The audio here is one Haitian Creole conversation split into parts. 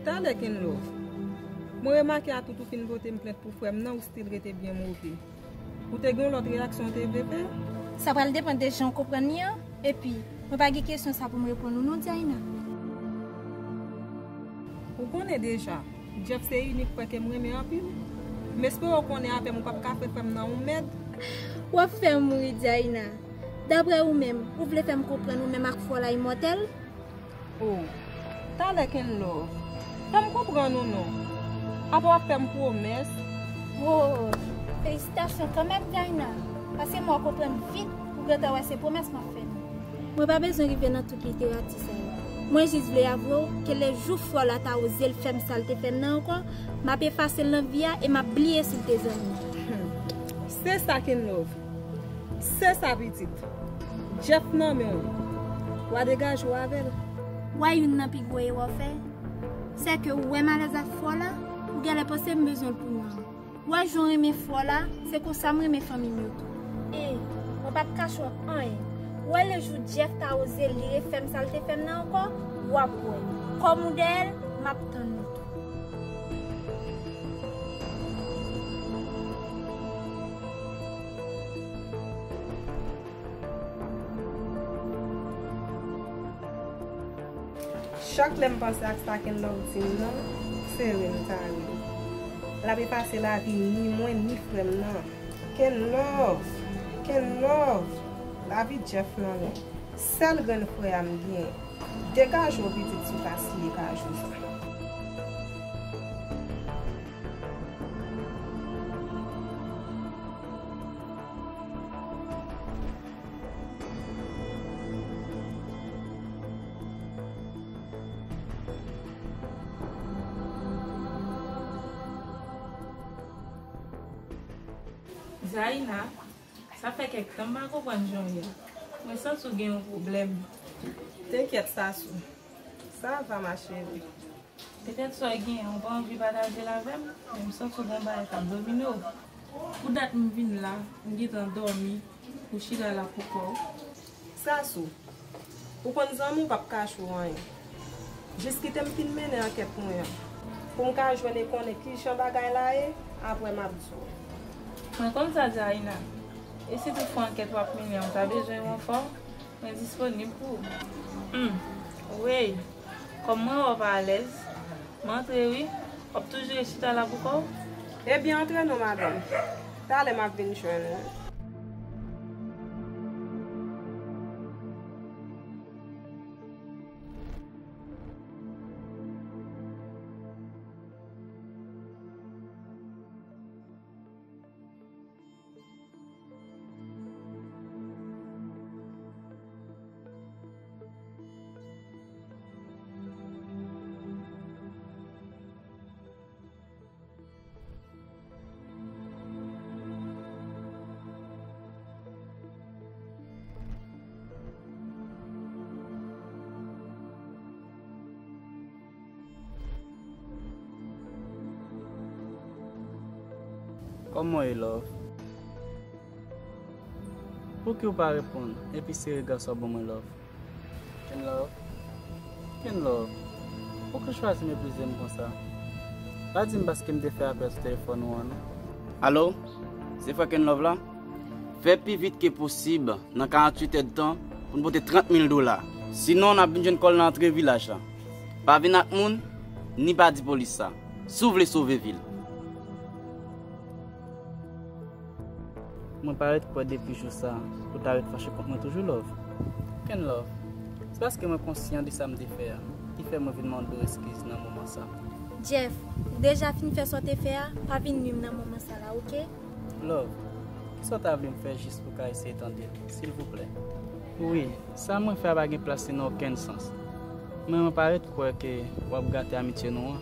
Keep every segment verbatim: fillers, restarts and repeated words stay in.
Talè Kenlove, mwen remake atout ou fin pote m plent pou frè m nan, ou still rete byen move. Ou te gen yon lòt reyaksyon ou te vle fè? Sa pral depann de jan w konprann li an. Epi, mwen pa gen kesyon sa pou m reponn ou non, Diana. Ou konnen deja, Jeff se inik frè ke m renmen anpil. M espere w konnen avè m ou p ap ka fè frè m nan yon mèd. W ap fè m ri, Diana. Daprè ou menm, ou vle fè m konprann ou menm ak Frola imòtèl? Oh, talè Kenlove, fè m konprann ou non. Apa w ap fè m pwomès? Oh, felisitasyon kanmenm, Diana. Paske mwen konprann vit ou gentan wè se pwomès m ap fè nou. Mwen pa bezwen rive nan tout literati sa yo. Mwen jis vle avwe w ke lè jou Frola ta oze l fè m sa l te fè m nan ankò, m ap efase l nan vi a e m ap bliye si l te zanmi m. Se sa, Kenlove. Se sa, pitit. Jeff nan men w. W a degaje w avè l. W a youn nan pi gwo erè w fè, se ke w wè m alèz ak Frola, ou genlè panse m bezwen l pou mwen. W a jwenn renmen Frola, se konsa m renmen fanmi m yo tou. E, mwen p ap kache w anyen. W a lè jou Jeff ta oze li refè m sa l te fè m nan ankò, w ap wè. Kòm ou dèyè l, m ap tann ou tou. Chak lè m panse ak sa Kenlove di m nan, se ri m ka ri. L ap efase lavi ni mwen ni frè m nan. Kenlove! Kenlove! Lavi Jeff nan men. Sèl grenn frè a m gen. Degaje w pitit si w ka siye kajou sa. Zaina, sa fè kèk tan m pa konprann jan w ye a. Mwen santi w gen yon pwoblèm. T'inquiète, Sasou. Ça va, ma chérie. Petèt sa w genyen, ou pa anvi pataje l avè m, men m santi w gen bagay k ap domine w. Pou dat m vin la, m gentan dòmi, ou chita la pou kò w. Sasou, ou konn zanmi w p ap kache w anyen. Jis kite m fin mennen ankèt mwen an, pou m ka jwenn e konnen kijan bagay la ye, apre m ap di w. Mwen konn sa, Zaina. E si toutfwa ankèt w ap mennen an ta bezwen ranfò, mwen disponib pou ou. Hmm, wey, kòm mwen wè w pa alèz, m antre wi. W ap toujou ret chita la pou kò w? Ebyen, antre non, madanm. Talè m ap vin jwenn ou. Kòman w ye, love? Pouki w pa reponn epi se rega sa w ban mwen, love? Kenlove? Kenlove, pouki w chwazi meprize m konsa? Pa di m paske m te fè apèl sou telefòn ou an, non. Alo? Se frè Kenlove la? Fè pi vit ke posib, nan karanntuit èdtan, pou n pote trant mil dola. Sinon, n ap vin jwenn kò l nan antre vilaj la. Pa vin ak moun, ni pa di polis sa. Si w vle sove vi l. Mwen pa ret kwè depi jou sa, ou ta ret fache kont mwen toujou, love. Kenlove, se paske mwen konsyan de sa m te fè a, ki fè mwen vin mande w eskiz nan moman sa. Jeff, ou deja fin fè sa w te fè a, pa vin nwi m nan moman sa la, oke? Love, kisa w ta vle m fè jis pou w ka eseye tande l, silvouplè? Wi, sa mwen fè a pa gen plas li nan okenn sans. Men mwen pa ret kwè ke w ap gate amitye nou an.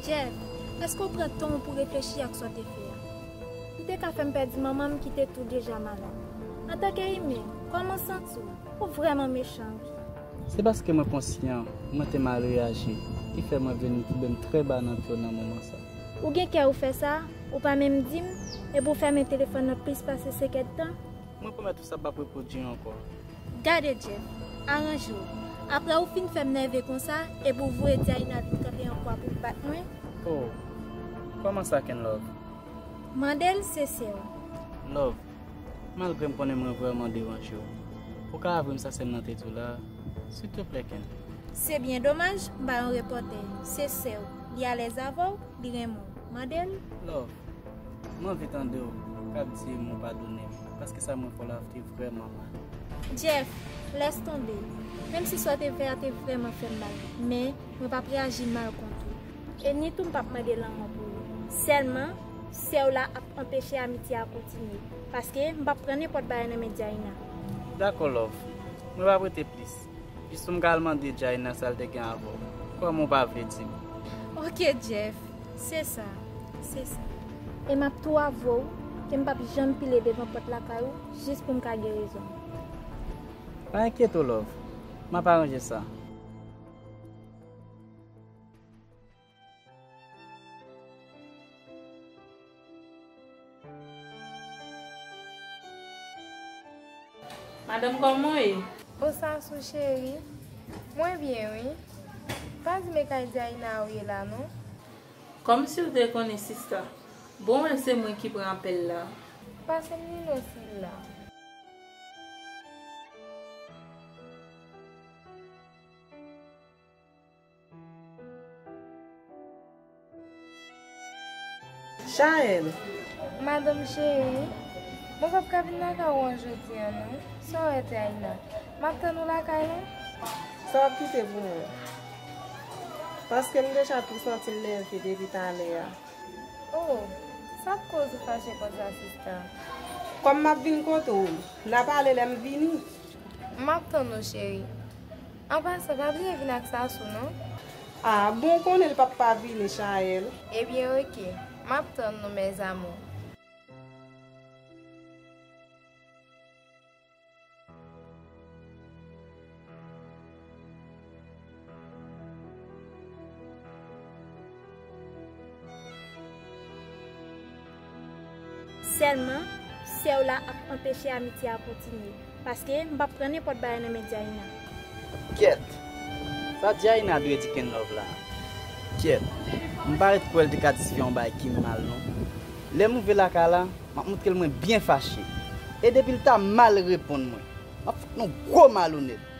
Jeff, èske w pran tan w pou w reflechi ak sa w te fè a? Ou te ka fè m pèdi manman m ki te tou deja malad. Antanke imen, kòman w santi w? Ou vrèman mechan, wi. Se paske mwen konsyan mwen te mal reyaji ki fè mwen vin twouve m trè ba nan pye w nan moman sa. Ou gen kè ou fè sa, ou pa menm di m, epi w fèmen telefòn nan plis pase senk èdtan? Mwen pwomèt ou sa p ap repwodui ankò. Gade Jeff, aranje w. Apre ou fin fè m nève konsa, epi w voye Diana vin kanpe an fwa pou l bat mwen. Oh, kòman sa, Kenlove? Mande l, se sè w. Love, malgre m konnen mwen vrèman deranje w, ou ka avè m sa sè m nan te di w la, silteplè, Ken? Se byen domaj, m pa yon repòtè. Se sè w. Li alèz avè w, li renmen w. Mande l. Love, m anvi tande w k ap di m ou padone m, paske sa mwen fè w la te vrèman mal. Jeff, lès tonbe. Menm si sa w te fè a te vrèman fè m mal, men mwen p ap reyaji mal kont ou. E ni tou m p ap mande lanmò pou ou. Sèlman, sè w la ap anpeche amitye a kontinye, paske m p ap pran nenpòt bagay nan men Diana. Dakò, Love. Mwen p ap rete plis. Jis pou m ka al mande Diana sa l te gen avè w. Kòman w pa vle di m? Oke, Jeff. Se sa. Se sa. E m ap tou avwe w ke m p ap janm pile devan pòt lakay ou jis pou m ka gen rezon. Pa enkyete w, Love. M ap aranje sa. Madanm, kòman w ye? O Sasou cheri, mwen byen wi. Pa di m e kay Diana ou ye la non. Kòmsi w te konnen sista. Bon, wè se mwen ki pran apèl la. Pase m nimewo Sila. Chaël. Madanm cheri, mwen p ap ka vin lakay ou an jodi a non. Sa w wè Diana? M ap tann ou lakay la. Sa w ap kite pou mwen? Paske m deja tou santi m nève depi talè a. Oh, sa k koz ou fache konsa, sista? Kòm m ap vin kote w, n a pale lè m vini. M ap tann ou, cheri. An pasan, pa bliye vin ak Sasou, non. Ah, bon, w konnen l p ap pa vini, Chaël. Ebyen, oke. M ap tann nou, mes amours. Sèlman, sè w la ap anpeche amitye a kontinye, paske m p ap pran nenpòt bagay nan men Diana. Kèt! Sa Diana dwe di Kenlove la? Kèt! M pa ret kwè l te ka di fi a yon bagay ki mal, non. Lè m rive lakay la, m ap montre l mwen byen fache. E depi l ta mal reponn mwen, m ap fout l yon gwo malonèt.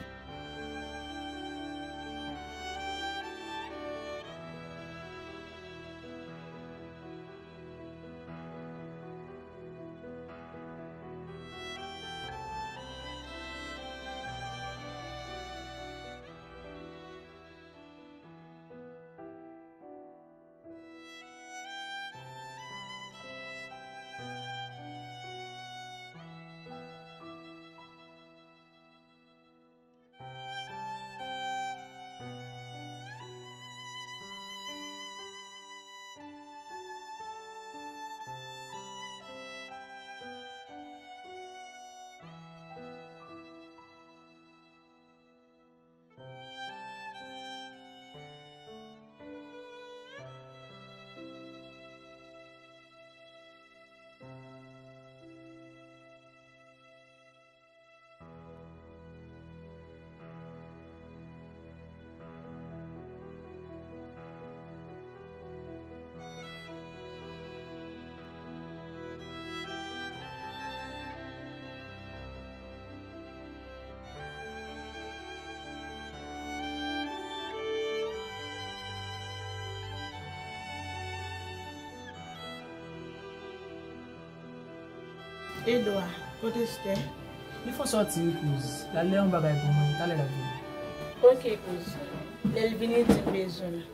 Edwa, kote Esther? Li fon sòti wi kouz. L al lè yon bagay pou mwen, talè l ap vini. Oke kouz. Lè l vini, di l bezwen l.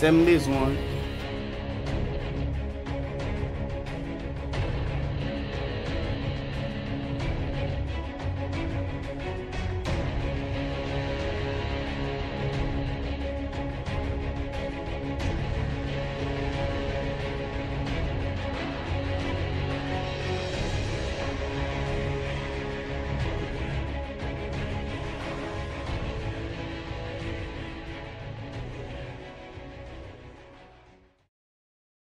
Lè m bezwen w.